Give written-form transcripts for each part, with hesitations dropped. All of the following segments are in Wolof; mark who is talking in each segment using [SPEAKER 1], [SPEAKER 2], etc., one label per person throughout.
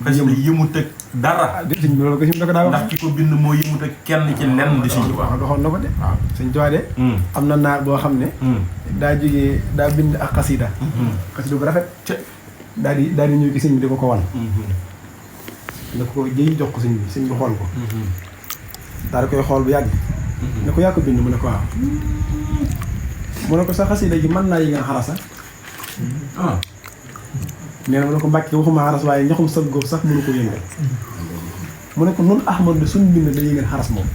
[SPEAKER 1] xasida yëmut ak dara.
[SPEAKER 2] sëñ bi loolu ko sëñ da ko daa wax.
[SPEAKER 1] ndax ki ko bind moo yëmut ak kenn ci lenn di Sëñ Tuubaa.
[SPEAKER 2] waxoon na ko de.
[SPEAKER 1] waaw
[SPEAKER 2] sëñ Tuubaa de. am na naar boo xam ne. daa bind ak xasida. xasida bu rafet. daal di ñëw ci sëñ bi di ko wan. da ko jëy jox ko sëñ bi xool ko. daal di koy xool bu yàgg. ne ko yaa ko bind mu ne ko waaw. mu ne ko sa xasida ji mën naa yi nga xarasa. nee na mu ne ko Mbàkke waxuma xaras waaye ñaxum sëb góob sax mënu ko yëngal. mu ne ko nun Ahmadu de suñ mbind day yëngal xaras moom.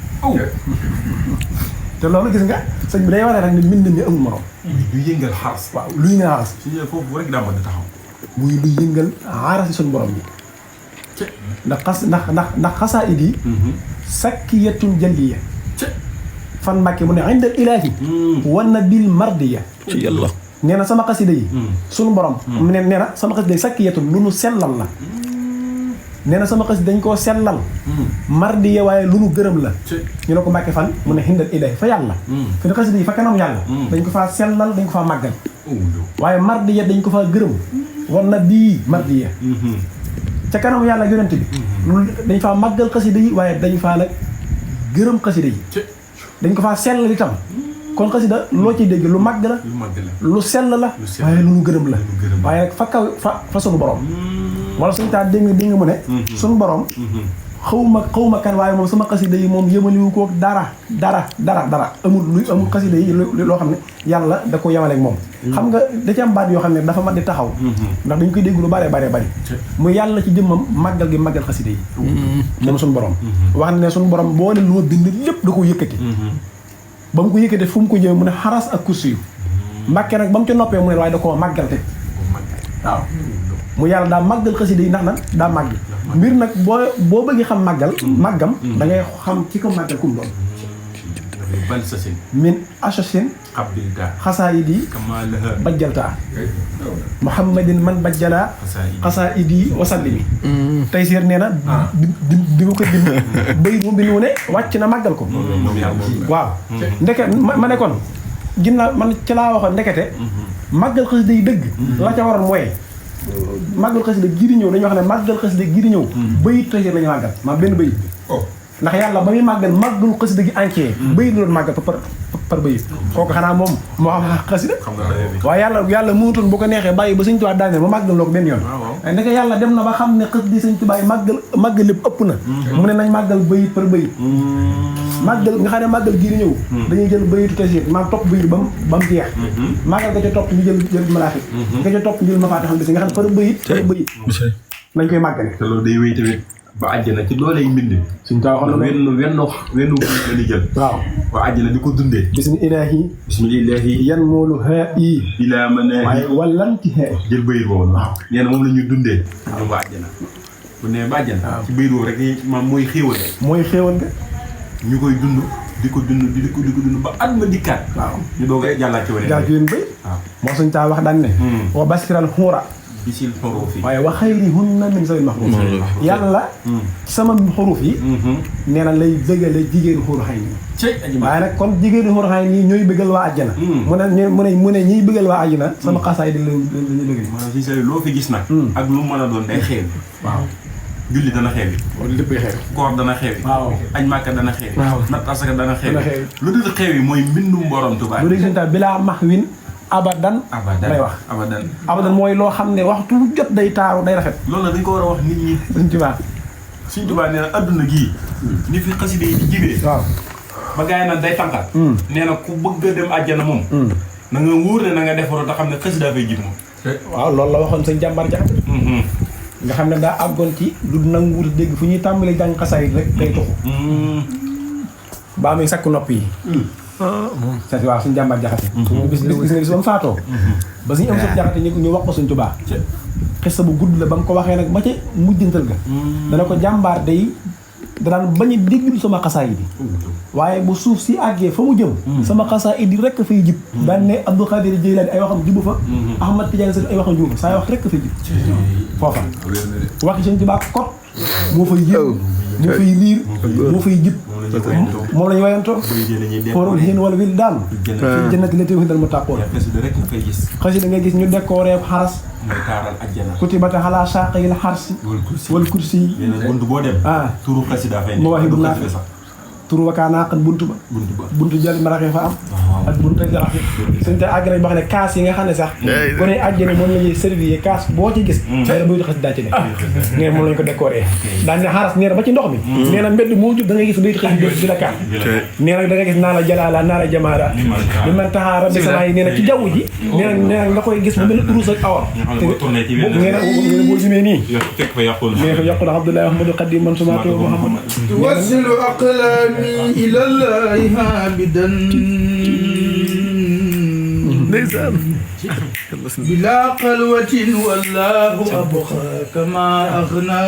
[SPEAKER 2] te loolu gis nga sëñ bi day waree rek ne mbind mi amul morom.
[SPEAKER 1] lu yëngal xaras.
[SPEAKER 2] waaw luy yëngal xaras.
[SPEAKER 1] su ñëwee foofu rek daa mën di taxaw.
[SPEAKER 2] muy luy yëngal xaras yi suñ borom bi. ndax xasaa it yi. sakkiyatun jalliya. fan Mbàkke mu ne indal ilaahi. wan na bil mardiya.
[SPEAKER 3] ci yàlla.
[SPEAKER 2] nee na sama xasida yi. suñu borom. nee na sama xasida yi sakkiyatun lu nu sellal la. nee na sama xasida dañ koo sellal. mardiya waaye lu nu gërëm la. ñu ne ko Mbàkke fan mu ne indal ilaahi fa yàlla. fi ne xasida yi fa kanam yàlla. dañ ko faa sellal dañ ko faa màggal. waaye mardiya dañ ko faa gërëm. wan na bii mardiya. ca kanam yàlla yonent bi. loolu dañ faa màggal xasida yi waaye dañ faa nag gërëm xasida yi. dañ ko faa sellal itam. kon xasida loo ciy dégg lu màgg la. lu sell la. waaye lu nu gërëm la. waaye nag fa kaw fa sunu borom. wala suñu taa dégg nga mu ne. sunu borom. xawma kan waaye moom sama xasida yi moom yëmaliwu ko dara amul xasida yi loo xam ne yàlla da ko yemaleeg moom. xam nga da ci am baat yoo xam ne dafa mat di taxaw. ndax dañ koy dégg lu bare bari mu yàlla ci jëmmam màggal gi màggal xasida yi. moom suñu borom. wax ne suñu borom boo ne lu ma bind lépp da ko yëkkati. ba mu ko yëkkatee fu mu ko jëmee mu ne xaras ak kursi yu. Mbàkke nag ba mu ca noppee mu ne waaye da koo màggal te. waaw mu yàlla daa màggal xasida yi ndax nag daa màgg. mbir nag boo bëggee xam màggam da ngay xam ci ko màggal kum doon.
[SPEAKER 1] ban sasin.
[SPEAKER 2] min asasin.
[SPEAKER 1] abdillah.
[SPEAKER 2] xasaayidi.
[SPEAKER 1] kamalaha.
[SPEAKER 2] bajjaltaa. muhammadin man bajjalaa. xasaayidi wasallimi. tey seer nee na. di ma ko bind. bayit mu bind mu ne wàcc na màggal ko. waaw. ndeke ma ne kon ginnaaw man ci laa waxoon ndekete. màggal xasida yi dëgg. la ca waroon mooy. màggal xasida gii di ñëw dañuy wax ne màggal xasida gii di ñëw. bayit tey seer la ñu màggal maa benn bayit bi. ndax yàlla ba muy màggal màggalu xasida gi entier. bayit la doon màggal par bayit. kooku xanaa moom moo xam xasida. waaye yàlla mënutoon bu ko neexee bàyyi ba Sëñ Tuubaa daaneel ba màggal loo ko benn yoon. waaye ndeke yàlla dem na ba xam ne xasida yi Sëñ Tuubaa yi màggal lépp ëpp na. mu ne nañ màggal bayit par bayit. màggal nga xam ne màggal gii di ñëw. dañuy jël bayitu tasiir maa topp bayit ba mu jeex. màggal nga ca topp ñu jël malaaxit. nga ca topp ñu jël mafaatixal bis nga xam ne par bayit nañ koy màggale.
[SPEAKER 1] te loolu day wéy tamit ba àjjana ci loolay mbind.
[SPEAKER 2] suñ taa waxoon na
[SPEAKER 1] wenn la di jël.
[SPEAKER 2] waaw
[SPEAKER 1] ba àjjana di ko dundee.
[SPEAKER 2] bismillaahi yan moolu haa yi
[SPEAKER 1] ilaa ma ne
[SPEAKER 2] waaye wallanti haa
[SPEAKER 1] jël bayit boobu. waaw nee na moom la ñuy dundee. ñoom ba àjjana. bu nee ba àjjana. ci bayit boobu rek maam mooy xéewal.
[SPEAKER 2] mooy xéewal nga.
[SPEAKER 1] ñu koy dund di ko dund ba at ma dikkaat.
[SPEAKER 2] waaw
[SPEAKER 1] ñu doog a jàllaat ci
[SPEAKER 2] wér bay.
[SPEAKER 1] waaw
[SPEAKER 2] moo suñ taa wax daan ne. wa basiral xuura.
[SPEAKER 1] bisil xuruuf yi.
[SPEAKER 2] waaye wa xayrihunna min zawil maxruuf. yàlla sama xuruuf yi. nee na lay bëggale jigéenu xuuru xay nii. waaye nag kon jigéenu xuuru xay nii ñooy bëggal waa àjjana. mu ne ñiy bëggal waa àjjana. sama xasaay di la bëggal.
[SPEAKER 1] maanaam si say loo fi gis nag. ak lu mu mën a doon day xeebi.
[SPEAKER 2] waaw.
[SPEAKER 1] julli dana xeebi.
[SPEAKER 2] wala léppay xeebi.
[SPEAKER 1] koor dana xeebi.
[SPEAKER 2] waaw
[SPEAKER 1] añ màkka dana xeebi.
[SPEAKER 2] waaw
[SPEAKER 1] natt asaka dana xeebi.
[SPEAKER 2] dana xeebi.
[SPEAKER 1] lu dul xeebi mooy mbindum borom Tuubaa.
[SPEAKER 2] lu dul seen taal bilaa max win abadan lay wax. abadan mooy loo xam ne waxtu jot day taaru day rafet.
[SPEAKER 1] loolu nag dañ ko war a wax nit ñi. Sëñ Tuubaa nee na adduna gii. ni fi xasida yi di jibee.
[SPEAKER 2] waaw
[SPEAKER 1] ba gars yi nag day tànqal. nee na ku bëgg a dem àjjana moom. na nga wóor ne na nga defaroo te xam ne xasida fay jib moom.
[SPEAKER 2] waaw loolu la waxoon sëñ jàmbar jaxate. nga xam ne daa àggoon ci du nanguwul dégg fu ñuy tàmbalee jàng xasaayit rek day toxu. baa muy sakk nopp yi. c'est waaw suñu jàmbaar jaxate. gis nga bis ba mu faatoo. ba suñu am suñu jaxate ñu wax ko Sëñ Tuubaa. xista bu gudd la ba mu ko waxee nag ba ca mujjantal ga. dana ko jàmbaar day danaan bañ a déglu sama xasaayit yi. waaye bu suuf si àggee fa mu jëm. sama xasaayit yi rekk fay jib. daan ne Abdou Khadir Jeylaani ay waxam jibu fa. Ahmad Tidiane Sall ay waxam jibu fa saa wax rekk fay jib. foofa waxi Sëñ Tuubaa kot moo fay jib. moo fay liir moo fay jib moom la ñu wayantoo xóorul xiin wala wil daan jannati lati uxidal muttaquun xasida nga gis ñu décoré xaras kutibata xalaa saaqil xarsi wal kursi
[SPEAKER 1] buntu boo dem turu xasida fay
[SPEAKER 2] mu waxi bu naa turu wakaanaaxan buntu jël maraxe fa am ak buntu jaraxi suñ te àgg nañ ba xam ne kaas yi nga xam ne sax gone àjjana moom la ñuy servir kaas boo ci gis day buy xas daa ci ne nee moom lañ ko décoré daan ne xaras nee na ba ci ndox mi nee na mbedd moo jub da ngay gis buy xas di la kaas nee na da nga gis naa la jalaala naa la jamaara li man taxaa rabbi sama yi nee na ci jaww ji nee na nga koy gis bu mel ni urus ak awar nee na boo jumee nii nee fa yaqul Abdoulaye Ahmadou Khadim man sumaatu Muhammad
[SPEAKER 3] wasilu aqlami ila llahi habidan bila qalwatin wallahu abqa kama aghna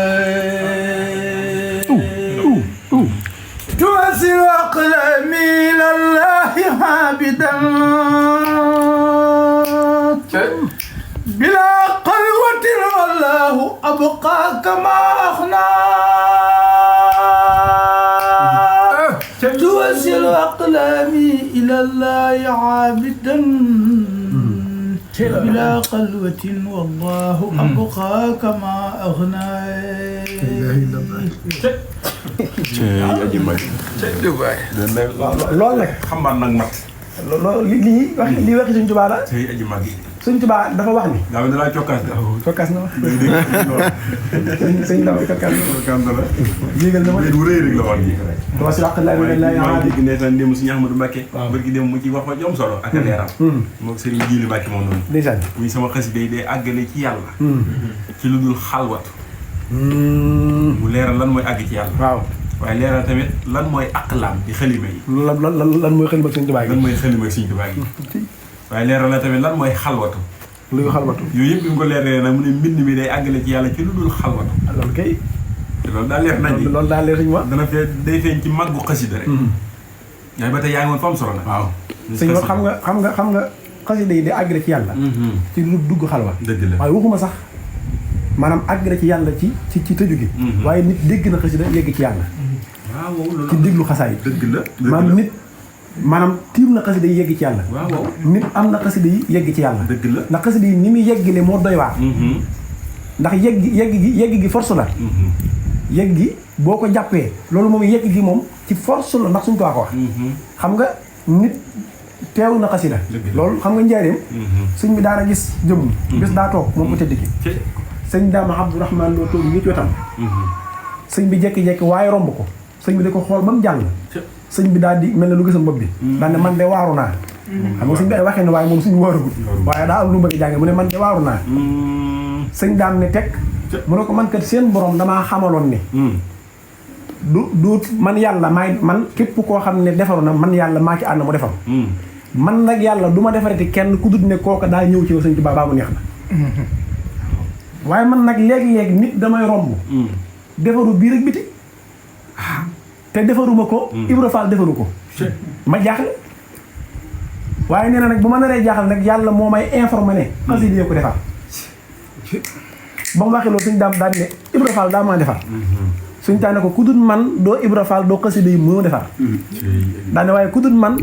[SPEAKER 3] توسل أقلامي لله عابدا بلا قلوة والله أبقى كما أغنى توسل أقلامي إلى الله عابدا بلا قلوة والله أبقى كما أغنى
[SPEAKER 2] loolu nag
[SPEAKER 1] xambaat nag mat
[SPEAKER 2] loolu lii waxi Sëñ Tuubaa la Sëñ Tuubaa dafa wax ni
[SPEAKER 1] daa mel ne laa cokkaas de
[SPEAKER 2] cokkaas na ma sëñ Ndaw cokkaas na ma yéegal na ma
[SPEAKER 1] wu rëy rek la woon ji
[SPEAKER 2] dama si wax laa
[SPEAKER 1] maa ngi dégg ndeysaan démb suñu Ahmadou Mbacké bërki démb mu ci wax fa jom solo ak a leeral moom Serigne Djili Mbacké moom noonu
[SPEAKER 2] ndeysaan
[SPEAKER 1] muy sama xasida yi day àggale ci yàlla ci lu dul xalwatu mu leeral lan mooy àgg ci yàlla
[SPEAKER 2] waaw
[SPEAKER 1] waaye leeral tamit lan mooy aqlaam di xalima yi
[SPEAKER 2] lan mooy xalima Sëñ Tuubaa gi
[SPEAKER 1] lan mooy xalima Sëñ Tuubaa gi waaye leeral la tamit lan mooy xalwatu
[SPEAKER 2] luy xalwatu
[SPEAKER 1] yooyu yëpp bi mu ko leeralee nag mu ne mbind mi day àggale ci yàlla ci lu dul xalwatu
[SPEAKER 2] loolu kay
[SPEAKER 1] te loolu daal leer nañ
[SPEAKER 2] loolu daal leer nañ ma
[SPEAKER 1] dana fee day feeñ ci màggu xasida rek waaye ba tey yaa ngi woon fa am solo nag waaw
[SPEAKER 2] sëñ ma xam nga xasida yi day àggale ci yàlla ci lu dugg xalwa
[SPEAKER 1] dëgg la
[SPEAKER 2] waaye waxuma sax maanaam àggale ci yàlla ci tëju gi waaye nit dégg na xasida yegg ci yàlla
[SPEAKER 1] waaw loolu
[SPEAKER 2] ci déglu xasaay
[SPEAKER 1] dëgg la
[SPEAKER 2] maanaam nit maanaam tiim na xasida yi yegg ci yàlla
[SPEAKER 1] waaw
[SPEAKER 2] nit am na xasida yi yegg ci yàlla
[SPEAKER 1] dëgg la
[SPEAKER 2] ndax xasida yi ni muy yeggale moo doy waar ndax yegg gi force la yegg gi boo ko jàppee loolu moom yegg gi moom ci force la ndax suñu ko wax xam nga nit teew na xasida loolu xam nga njaareem sëñ bi daana gis jëmm bés daa toog moom ko tëdd ki sëñ daama Abdourahmane loo toog ngi ci wetam sëñ bi jekki-jekki waaye romb ko sëñ bi da ko xool ba mu jàll sëñ bi daal di mel ne lu gisam bopp bi daal ne man de waaru naa xam nga sëñ bi ay waxee ne waaye moom suñu waarugul waaye daa am lu bëgg jànge mu ne man de waaru naa sëñ daam ne teg mu ne ko man kat seen borom damaa xamaloon ne du man yàlla man képp koo xam ne defaru na man yàlla maa ci ànd mu defar man nag yàlla du ma defarati kenn ku dut ne kooka daa ñëw ci sëñ Tuubaa baa mu neex na waaye man nag léegi-léegi nit damay romb defaru biir ak biti te defaruma ko Ibra Fall defaru ko ma jaaxle waaye nee na nag bu ma naree jaaxle nag yàlla moo may informé ne xasida yi ko defar ba mu waxee loolu suñ daam daal ne Ibra Fall daa maa defar suñ taane ko ku dul man doo Ibra Fall doo xasida yi mënoo defar daane waaye ku dul man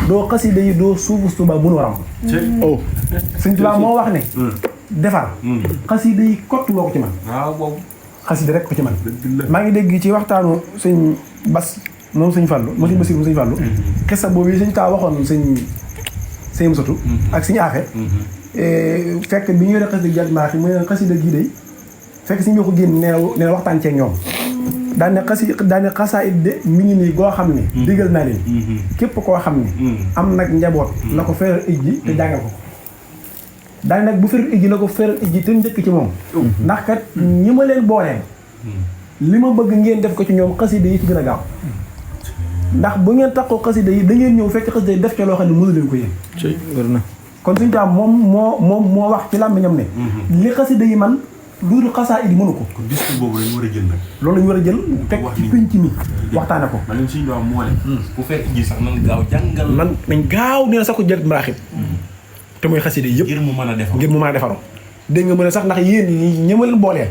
[SPEAKER 2] doo xasida yi doo suufu Tuubaa bu nu waram suñ Tuubaa moo wax ne defar xasida yi kott woo ko ci man xasida rek ko ci man maa ngi dégg ci waxtaanu sëñ Bas moom sëñ Fallu moom sëñ Basiru moom sëñ Fallu xesa boobu yi sëñ taa waxoon sëñ Musatu ak sëñ Aaxe fekk bi ñu yore xasida jaj maax yi mu ne xasida gii day fekk si ñu ko génn nee na waxtaan ceeg ñoom daane xasaayid de mi ngi nii goo xam ne digal naa leen képp koo xam ne am nag njaboot la ko feral ijji te jàngal ko daane nag bu feral ijji la ko feral ijji te njëkk ci moom ndax kat ñi ma leen booleen li ma bëgg ngeen def ko ci ñoom xasida yi ci gën a gaaw ndax bu ngeen takkoo xasida yi da ngeen ñëw fekk xasida yi def ca loo xam ne mënu leen ko yéen kon suñu taam moom moo wax ci làmmiñam ne li xasida yi man loolu xasaayid yi mënu ko
[SPEAKER 1] kon discours boobu lañu war a jël nag
[SPEAKER 2] loolu lañu war a jël teg ci pénc mi waxtaane ko
[SPEAKER 1] man leen suñu doom moo ne bu fekk ji sax nan gaaw jàngal
[SPEAKER 2] nañ gaaw nee na sax ko jël maraaxib te muy xasida yi yëpp
[SPEAKER 1] ngir mu mën a defaroo
[SPEAKER 2] dégg nga mën a sax ndax yéen ñi ma leen booleel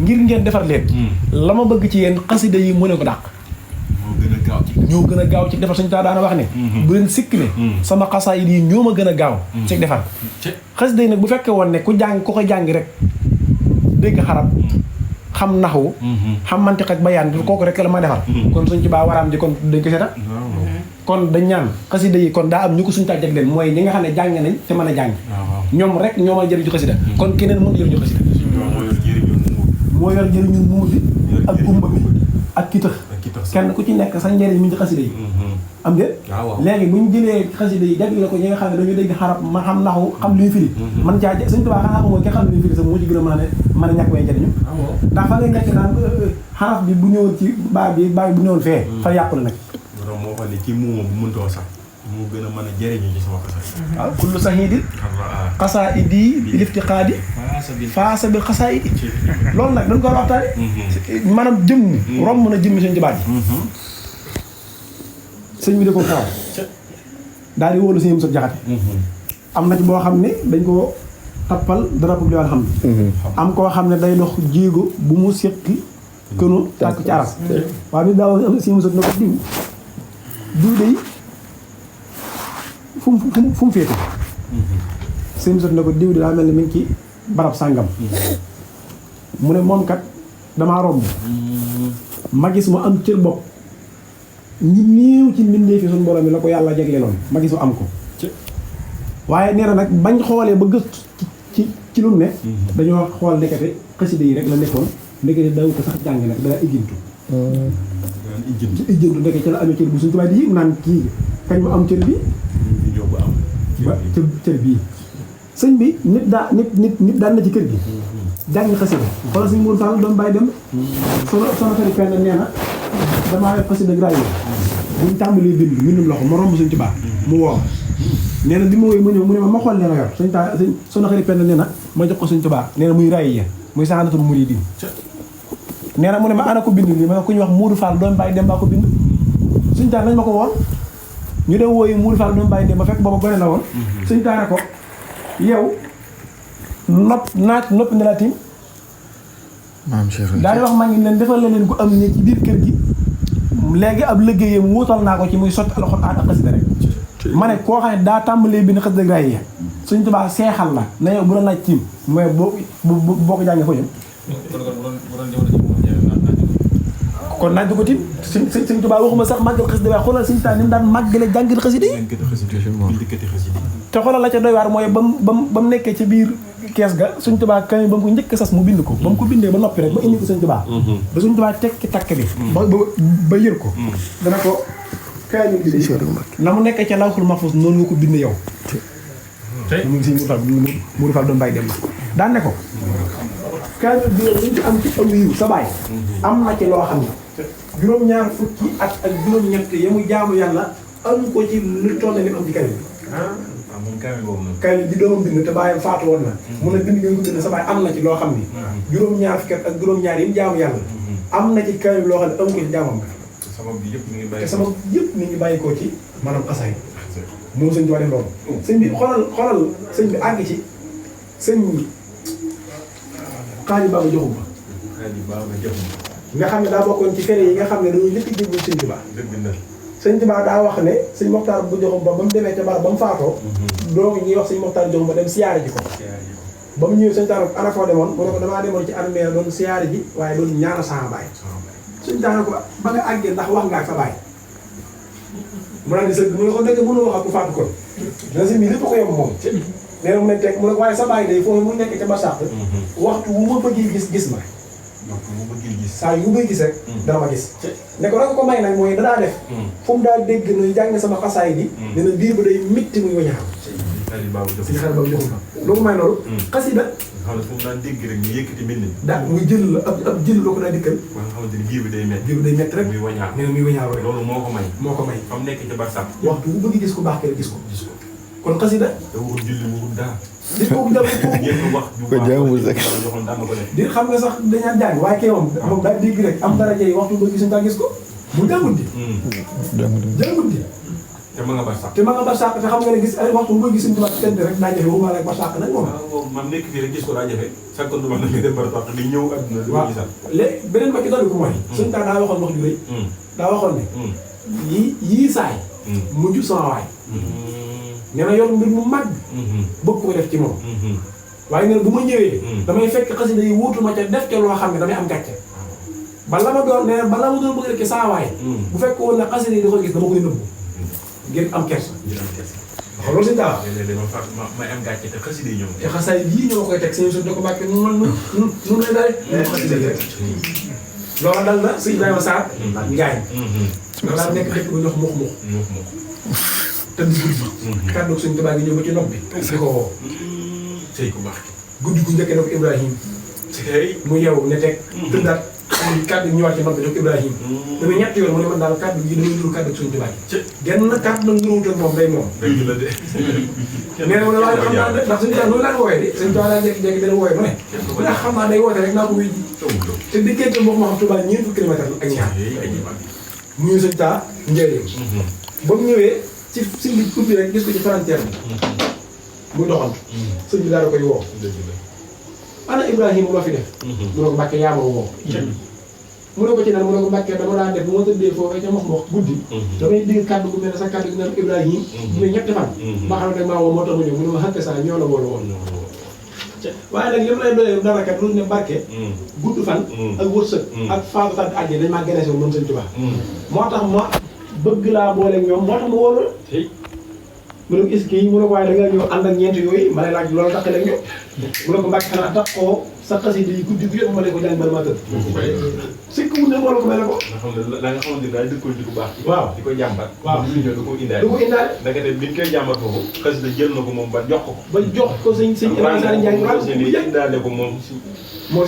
[SPEAKER 2] ngir ngeen defar leen la ma bëgg ci yéen xasida yi mën a ko dàq
[SPEAKER 1] moo gën a gaaw ci
[SPEAKER 2] ñoo gën a gaaw ci defar. Sëñ Tuubaa daana wax ne bu leen sikk ne sama xasaayid yi ñoo ma gën a gaaw ci defar. xasida yi nag bu fekkee woon ne ku ko jàng rek dégg xarab xam naxwu xam mantiq ak bayaan kooku rek la ma defar kon Sëñ Tuubaa waraam ji kon dañ ko seeta kon dañ ñaan xasida yi kon daa am ñu ko suñu tàjjak leen mooy ñi nga xam ne jàng nañ te mën a jàng ñoom rek ñoo mën a jëriñu xasida kon keneen mën jëriñu xasida moo yor njëriñu muur bi ak gumba bi ak ki tëx kenn ku ci nekk sa njëriñ mi ngi xasida yi am ngeen léegi bu ñu jëlee xasida yi jagleel ko ñi nga xam ne dañuy dégg xarab ma xam naxu xam luy firi man caa Sëñ Tuubaa xanaa ko mooy ki xam luy firi sax moo ci gën a mën a ñàkk way njëriñu ndax fa nga nekk naan xaraf bi bu ñëwoon ci baay bu ñëwoon fee fa yàqu la nag
[SPEAKER 1] moo xam ne kii muuma bu mëntoo sax moo gën a mën a jëriñu ci sama xasaay
[SPEAKER 2] waaw kullu sahiidin xasaa'idi bil iftiqaadi faasa bil xasaa'idi loolu nag dañ ko war a waxtaane maanaam jëmm romb na jëmmi Sëñ Tuubaa ji sëñ bi da ko xaw daal di wóolu sëñ Musaa Jaxate am na ci boo xam ne dañ ko tappal drapeau bi xam am koo xam ne day dox jéego bu mu séqi kënu tàkk ci aras waaye bi daaw am sëñ Musaa na ko diw day fu mu féete sëñ Musaa na ko diw di daa mel ne mi ngi ci barab sàngam mu ne moom kat damaa romb ma gis mu am cër bopp ñi néew ci mbindee fi suñu borom mi la ko yàlla jagleeloon ma gis mu am ko waaye nee na nag bañ xoolee ba gëstu ci lu ne dañoo xool ndekete xasida yi rek la nekkoon ndekete daw ko sax jàng nag daa ijjantu ndeke ci la amee cër bu Sëñ Tuubaa di yëg naan kii kañ mu am cër bi ba cër bii sëñ bi nit daan na ci kër gi jàng xasida xoolal Sëñ Mourou Fall doon bàyyi dem sono xarit fenn nee na damaa yor xasida graay buñ tàmbalee bind mbindum loxo ma romb Sëñ Tuubaa mu woo nee na bi ma woy ma ñëw mu ne ma xool nee na yor sono xarit fenn nee na ma jox ko Sëñ Tuubaa nee na muy rayi ya muy saxaanatul muridiin nee na mu ne ma ana ko bind lii ma ku ñuy wax Mourou Fall doon bàyyi dem baa ko bind Sëñ Tuubaa nañ ma ko woon ñu dem wooyu Mourou Fall doon bàyyi dem ba fekk booba gone la woon Sëñ Tuubaa ne ko yow noppi ne la tiim daal di wax maa ngi leen defal leen ku am ne ci biir kër gi léegi ab liggéeyam wuutal naa ko ci muy sotti alxuraan ak xasida rek ma ne koo xam ne daa tàmbalee bind xasida graay yi Sëñ Tuubaa seexal la na yow bu la naaj tiim mais boo ko jàngee foo jëm kon naaj du ko tiim Sëñ Tuubaa waxuma sax màggal xasida waaye xoolal Sëñ Tuubaa ni mu daan màggale jàngal xasida yi te xoolal la ca doy waar mooy ba mu nekkee ci biir kees ga Sëñ Tuubaa kañ ba mu ko njëkk sas mu bind ko ba mu ko bindee ba noppi rek ba indi ko Sëñ Tuubaa ba Sëñ Tuubaa tekki takk bi ba yër ko dana ko kañ bi na mu nekkee ca lawhul mahfuus noonu nga ko bind yow mu ngi si Mourou Fall doon bàyyi dem na daan ne ko kañ bi ñu ci am ci aw yiw sa baay am na ci loo xam ne juróom-ñaar fukki at ak juróom-ñett ya mu jaamu yàlla am ko ci lu toll ni am ci kañ kañ di doomam bind te bàyyam faatu woon na mun a bind ngeen ko bind sa baay am na ci loo xam ni juróom-ñaar fukki at ak juróom-ñaar yi mu jaamu yàlla am na ci kañ loo xam ne amu ko ci jaamam ka te sama yëpp mi ngi bàyyi koo ci maanaam asay moom Sëñ Tuubaa def loolu sëñ bi xoolal sëñ bi àgg ci sëñ xaaji baaba joxum nga xam ne daa bokkoon ci fere yi nga xam ne dañuy njëkk jébul Sëñ Tuubaa Sëñ Tuubaa daa wax ne Sëñ Moxtaar bu joxum ba mu demee ca bar ba mu faatoo doomu ñuy wax Sëñ Moxtaar joxum ba dem siyaare ji ko ba mu ñëwee Sëñ Tuubaa ana foo demoon mu ne ko damaa demoon ci armée doon siyaare ji waaye doon ñaana sama baay Sëñ Tuubaa ko ba nga àggee ndax wax nga ak sa baay mu naan di sëgg mu ne ko dëgg mënoo wax ak ku faatu kon dina si mi lépp ko yem moom nee na mu ne teg mu ne ko waaye sa baay day foofu mu nekk ca barsàq waxtu wu ma bëggee gis ma saa yu may gis rek dana ma gis ne ko ko may nag mooy danaa def fu mu daa dégg nu jàng sama xasaay bi ne na biir ba day métti muy wañaaw suñu xel boobu joxul ma loo ko may loolu xasida
[SPEAKER 1] xam ne fu mu daan dégg rek ñu yëkkati mbind
[SPEAKER 2] daa muy jël la ab jël loo ko daa dikkal
[SPEAKER 1] ba nga xamante ni biir bi day métti
[SPEAKER 2] rek
[SPEAKER 1] muy wañaaw
[SPEAKER 2] nee na muy wañaaw rek
[SPEAKER 1] loolu moo ko may
[SPEAKER 2] fa
[SPEAKER 1] mu nekk ca barsàq
[SPEAKER 2] waxtu bu bëgg gis ko baax kër gis ko kon xasida
[SPEAKER 1] te waxul julli waxul dara
[SPEAKER 2] di ko def
[SPEAKER 1] wax ko jàngul rek joxoon daan na ko def
[SPEAKER 2] di xam nga sax dañaa jàng waaye kay moom daa dégg rek am dara jey waxtu ba gis nga gis ko mu jàngul di
[SPEAKER 1] te ma nga barsàq
[SPEAKER 2] te xam nga ne gis ay waxtu bu gis Sëñ Tuubaa tëdd rek daa jafe waxuma rek barsàq nag moom
[SPEAKER 1] man nekk fii rek gis ko daa jafe sakkoon du wax na nga dem barsàq di ñëw àdduna di ko gisal
[SPEAKER 2] léegi beneen ba ci dolli ko mooy Sëñ Tuubaa daa waxoon wax ju rëy daa waxoon ne yii saay mujj sama waay nee na yor mbir mu mag bëgg ko def ci moom waaye nee na bu ma ñëwee damay fekk xasida yi wuutu ma ca def ca loo xam ne damay am gàcce ba la ma doon nee na ba la ma doon bëgg rek saa waay bu fekk woon ne xasida yi da koy gis dama koy nëbbu ngeen am kersa waaw loolu si daaw
[SPEAKER 1] may am gàcce te xasida yi ñoom
[SPEAKER 2] te xasaay yii ñoo koy teg seen suuf da ko bàkkee nu lay dalee xasida yi rek loolu dal na sëñ Ibrahima Sarr Njaañ nga daal nekk xëy bu ñox mux te di guddi kàddu suñ tubaab yi ñëw ba ci nopp bi di ko woo
[SPEAKER 1] sëy ku baax
[SPEAKER 2] guddi gu njëkkee nag Ibrahim mu yeewu ne teg tëddaat kàddu gi ñëwaat ci nopp bi def Ibrahim dama ñetti yoon mu ne man daal kàddu gi damay nuru kàddu suñ tubaab yi genn kàddu nag nuruwut ak moom day moom nee na ma ne waaye xam naa ndax suñu tubaab loolu laa wooyee de suñu tubaab laa jékki-jékki dana wooyee mu ne bu ndax xam naa day woote rek naa ko wuy ji te diggante boobu moo xam tubaab ñeent fukki kilomètre ak ñaar mu ñëw suñ taa njëriñ ba mu ñëwee ci sëñ bi ubbi rek gis ko ci frontière bi muy doxantu sëñ bi daal koy woo ana Ibrahima loo fi def mu ne ko Mbàkke yaa ma woo mu ne ko ci naan mu ne ko Mbàkke dama daan def bu ma tëddee foofee ca mox guddi damay dégg kàddu gu mel ne sa kàddu gi naan Ibrahima bu ne ñetti fan ba xam ne maa woo moo tax ma ñëw mu ne ma xàkk saa ñoo la woo woon waaye nag li mu lay doyee dara kat lu ne barke gudd fan ak wërsëg ak faatu sant àjjee dañ maa gënee si moom sëñ Tuubaa moo tax ma bëgg laa boole ak ñoom moo tax ma wóolu mu ne ko est-ce que mu ne ko waaye da nga ñëw ànd ak ñeent yooyu ma lay laaj loolu taxale ak ñoom mu ne ko Mbàkke xanaa tax koo sa xasida yi guddi gu yëpp ma ne ko jàng bala maa tëdd sikk wu ne moo la ko mel ne ko
[SPEAKER 1] nga xam ne la nga xamante ne daal dëkkoon ci ku baax
[SPEAKER 2] waaw
[SPEAKER 1] di ko jàmbat
[SPEAKER 2] waaw
[SPEAKER 1] lu ñëw da ko indaale
[SPEAKER 2] du ko indaale
[SPEAKER 1] da nga dem bi ñu koy jàmbat foofu xasida jël na ko moom ba jox ko
[SPEAKER 2] ba jox ko sëñ Ibrahima Sarr Ndiaye
[SPEAKER 1] indaale ko moom
[SPEAKER 2] moom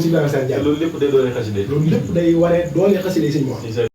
[SPEAKER 2] si Ibrahima Sarr Ndiaye
[SPEAKER 1] loolu lépp day doole xasida
[SPEAKER 2] loolu lépp day waree doole xasida yi sëñ wax